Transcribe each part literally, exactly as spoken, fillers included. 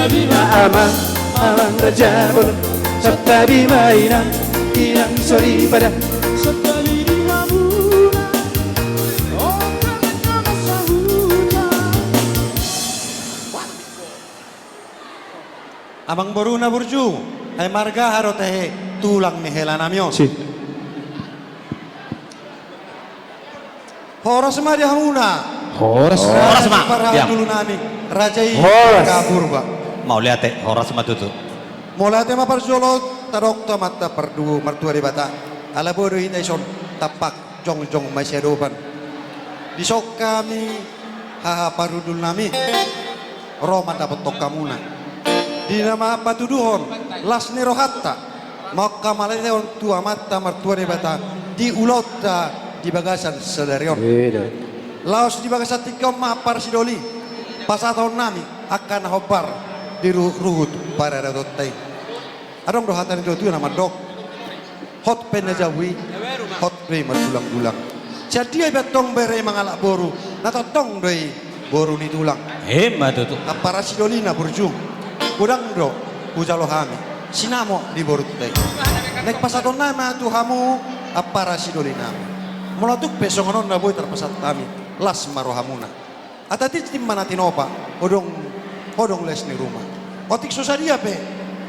Amang, amang raja bolon, santabi ma inang, inang soripada. Amangboruna burju, ai marga aha do tahe tulang ni helanami on. Si. Horas ma di hamuna. Horas. Horas ma. Parhundulnami, raja i. Horas. Marga Purba. Mauliate, horas ma tutu. Mauliate ma parjolo tadok tu Amanta Parduo Martua Debata. Ala boi do hita dison tampak jongjong masiadopan. Dison hami haha parhundulnami ro mandapothon hamuna. Di na mangapatuduhon las ni rohanta, mangkamalehon tu Amanta Martua Debata di ulaonta di bagasan sadari on. Laos di bagasan tingki on ma ampara sidoli pasahatonnami angka na hombar di ruhut paradatonta i. Adong do hata ni natuatua na mandok: Hot pe na jabu i, hot do i margulanggulang. Sian dia pe antong bere i mangalap boru, na tongtong do i boru ni tulang. Ima tutu. Ampara sidoli na burju, godang do hujalo hami sinamot ni borunta i. Naeng pasahatonnami ma tu hamu ampara sidolinami. Molo tung pe songon on na boi tarpasahat hami, las ma rohamuna. Atik tintin ma na tinopa, odong, odong les ni ruma. Otik so sadia pe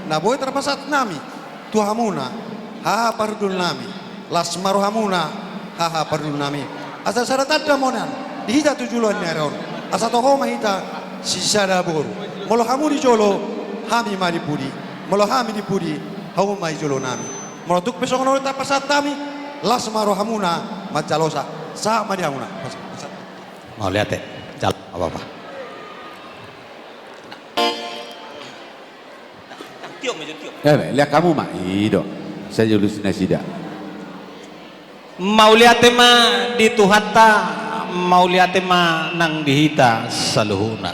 na boi tarpasahatnami tu hamuna haha parhundulnami, las ma rohamuna haha parhundulnami. Asa sada tanda mauliate di hita tu joloan ni ari on, asa toho ma hita sisada boru. Molo hamu di jolo, hami ma di pudi. Molo hami di pudi, hamu ma di jolonami. Molo tung pe songon on tarpasahat hami, las ma rohamuna manjalosa. Sahat ma di hamuna. Mauliate. Jalo, apa-apa. Eh, lihat kamu, Mak. I do. Saya julusi nasida. Mauliate ma di Tuhanta, mauliate ma nang di hita saluhutna.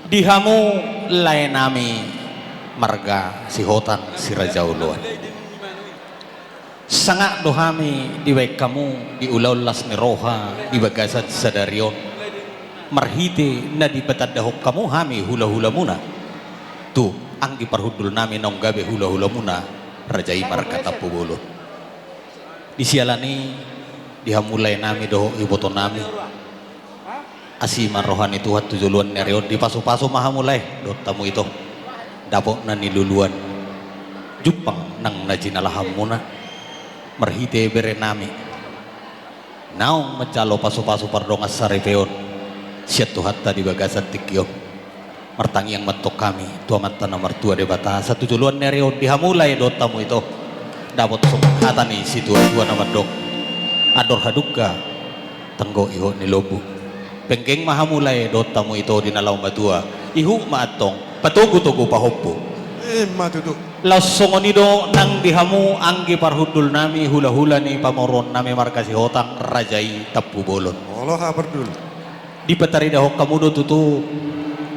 Di hamu laenami marga Sihotang, si Raja Oloan. Sangap do hami dibaen hamu di ulaon las ni roha di bagasan sadari on, marhite na dipatandahon hamu hami hulahulamuna tu anggi parhundulnami naung gabe hulahulamuna, raja i marga Tampubolon. Di siala ni i, di hamu laenami dohot ibotonami, asi ma roha ni Tuhan tu joloan ni ari on, dipasupasu ma hamu lae dohot hamu ito, dapot na niluluan jumpang nang na jinalahanmuna, marhite berenami naung manjalo pasupasu pardongansaripeon sian Tuhanta di bagasan tingki on. Martangiang ma antong hami tu Amanta na martua Debata, asa tu joloan ni ari on di hamu lae dohot hamu ito, dapot songon hata ni situatua na mandok: Andor hadungka, tanggo ihot ni lombu. Penggeng ma hamu lae dohot hamu ito di na laho matua, ihut ma antong patogutogu pahompu. Ima tutu. Laos songon i do nang di hamu anggi parhundulnami, hulahula ni pamoruonnami marga Sihotang, raja i Tampubolon. Olo, haha parhundul. Dipataridahon hamu do tutu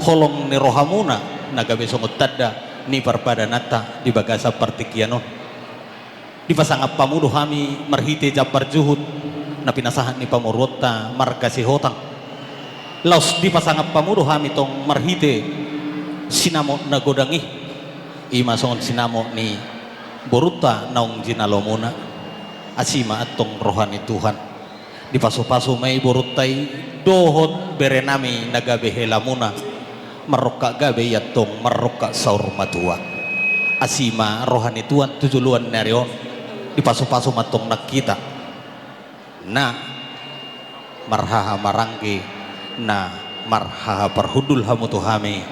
holong ni rohamuna na gabe songon tanda ni parpadananta di bagasan partingkian on. Dipasangap hamu do hami marhite jambar juhut na pinasahat ni pamoruonta marga Sihotang. Laos dipasangap hamu do hami tong marhite sinamot na godang i, i ma songon sinamot ni borunta naung jinalomuna. Asi ma antong roha ni Tuhan. Dipasupasu ma i borunta i dohot berenami na gabe helamuna, marrongkap gabe i antong marrongkap saur matua. Asi ma roha ni Tuhan tu joloan ni ari on, dipasupasu ma antong nang hita na marhaha maranggi, na marhaha parhundul hamu tu hami,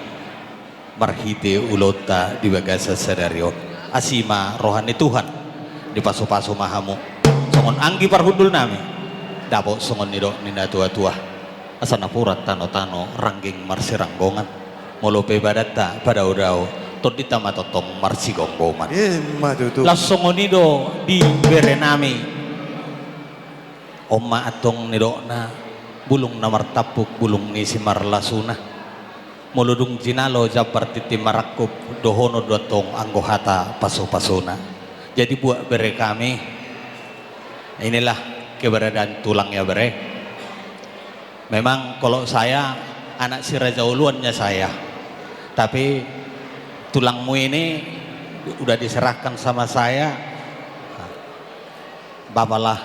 marhite ulaonta di bagasan sadari on. Asi ma roha ni Tuhan, dipasupasu ma hamu songon anggi parhundulnami, dapot songon nidok ni natuatua: Asa napuran tanotano, rangging marsiranggongan. Molo pe badanta padaodao, tondinta ma tongtong marsigomgoman. Ima tutu. Laos songon i do di berenami. On ma antong nidokna: Bulung na martampuk, bulung ni simarlasuna. Molo dung jinalo jambar tintin marangkup, dohonon do antong anggo hata pasupasuna. Jadi buat bere kami, inilah keberadaan tulang ya bere. Memang kalau saya Anak si Raja Uluan ya saya. Tapi tulangmu ini udah diserahkan sama saya. Bapalah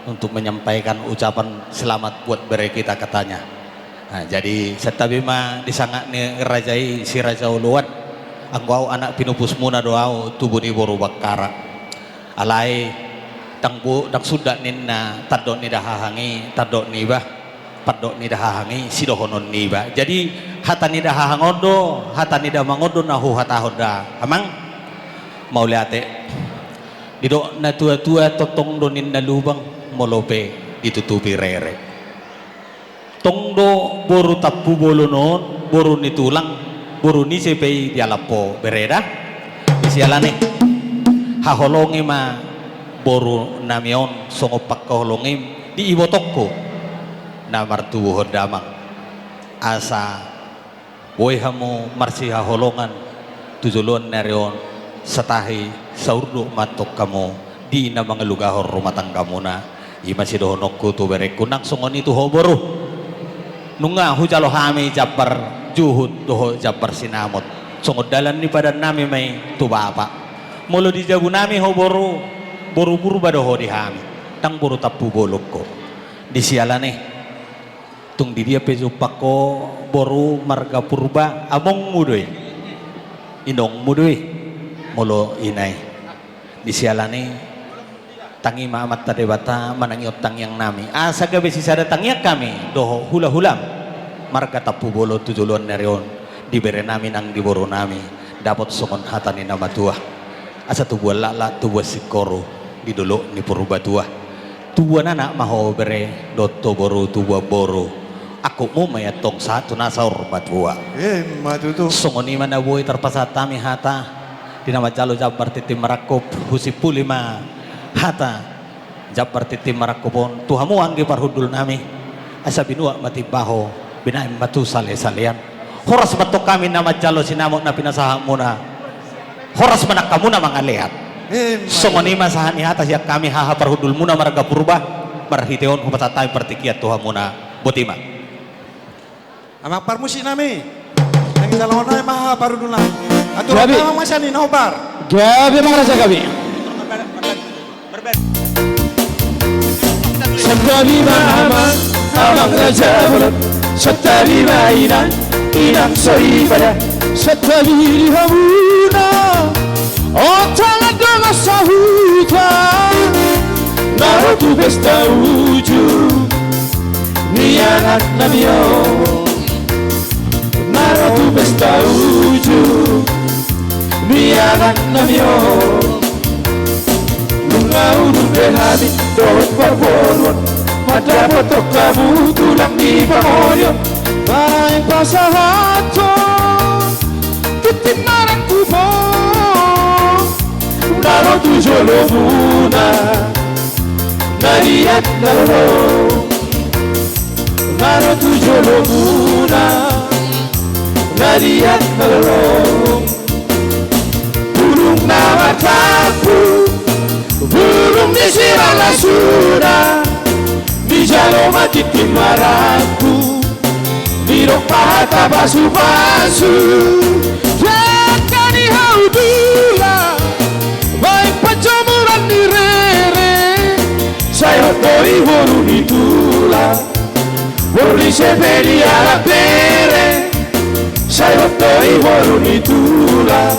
untuk menyampaikan ucapan selamat buat bere kita, katanya. Nah, jadi santabi ma di sangap ni raja i si Raja Uluan. Anggo au anak pinupusmuna do au, tubu ni boru Bakkara. Alai ndang bu-, ndang sundat ninna tandok ni dahahang i, tandok niba, pandok ni dahahang i, sidohonon niba. Jadi hata ni dahahang on do, hata ni damang on do na huhatahon da, amang. Mauliate. Didok na tua-tua, tongtong do ninna lubang, molo pe ditutupi rere. Tong do boru Tampubolon on, boru ni tulang, boru ni ise pe i dialap ho, bere da. Di siala ni i, haholongi ma boru nami on songon pangkaholongim di ibotongku na martubuhon damang. Asa boi hamu marsihaholongan tu joloan ni ari on, satahi saurduk ma antong hamu di na mangalugahon rumah tanggamuna. I ma sidohononku tu berengku, nang songon i tu ho boru. Nunga hujalo hami jambar juhut dohot jambar sinamot, songon dalan ni padan nami ma i tu bapa. Molo di jabu nami ho boru, boru Purba do ho di hami, ndang boru Tampubolon ho. Di siala ni i, tung di dia pe jumpang ho boru marga Purba, amongmu do i, inongmu do i, molo ina i. Di siala ni i, tangi ma Amanta Debata manangihon tangiang nami, asa gabe sisada tangiang hami dohot hula-hulam marga Tampubolon tu joloan ni ari on, di bere nami nang di boru nami, dapot songon hata ni na matua. Asa tubuan laklak, tubuan singkoru di dolok ni Purbatua. Tubuan anak ma ho bere, dohot ho boru tubuan boru. Angkupmu ma i antong sahat tu na saur matua. Emma tutu. Songon i ma na boi tarpasahat hami hata di na manjalo jambar tintin marangkup, husimpuli ma hata jambar tintin marangkup on tu hamu anggi parhundul nami. Asa binuat ma timbaho, binahen ma tu sale-salean. Horas ma antong hami na manjalo sinamot na pinasahatmuna. Horas ma nang hamuna mangalean. Emma tutu. Songon i ma sahat ni hata sian hami haha parhundulmuna marga Purba. Marhite on hupasahat hami partingkian tu hamuna. Boti ma. Amang parmusik nami. Nang i salonai ma haha parhundul nami. Atur. Gabe. Amang masa ni nobar. Gabe, amang raja, gabe. Santabi ma amang, amang raja bolon. Santabi ma inang, inang soripada. Santabi di hamuna, ontangan dongan sahuta, na ro tu pesta uju ni anak nami on. Na ro tu pesta uju ni anak nami on. Nunga udut be hami dohot parboruon, mandapothon hamu tulang ni pangoli on. Manaeng pasahathon tintin marangkup on, na ro tu jolomuna na liat na lolo. Na ro tu jolomuna na liat na lolo. Bulung na martampu, bulung ni sipalasuna, dijalo ma tintin marangkup, didok ma hata pasu-pasu. Dangka ni hau tulang, baen panjomuran ni rere. Sai hot do i boru ni tulang, boru ni ise pe dialap bere. Sai hot do i boru ni tulang,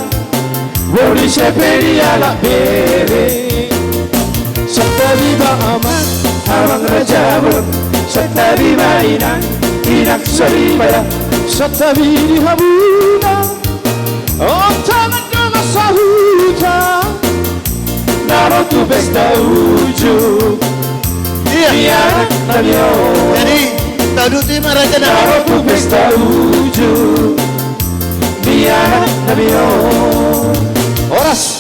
boru ni ise pe dialap bere. Santabi ma amang, amang raja bolon. Santabi ma inang, inang soripada. Santabi di hamuna, ontangan dongan sahuta, na ro tu pesta uju. Iya. Ni anak nami on. Jadi, tau duti ma raja nami. Na ro tu pesta uju ni anak nami on. Horas.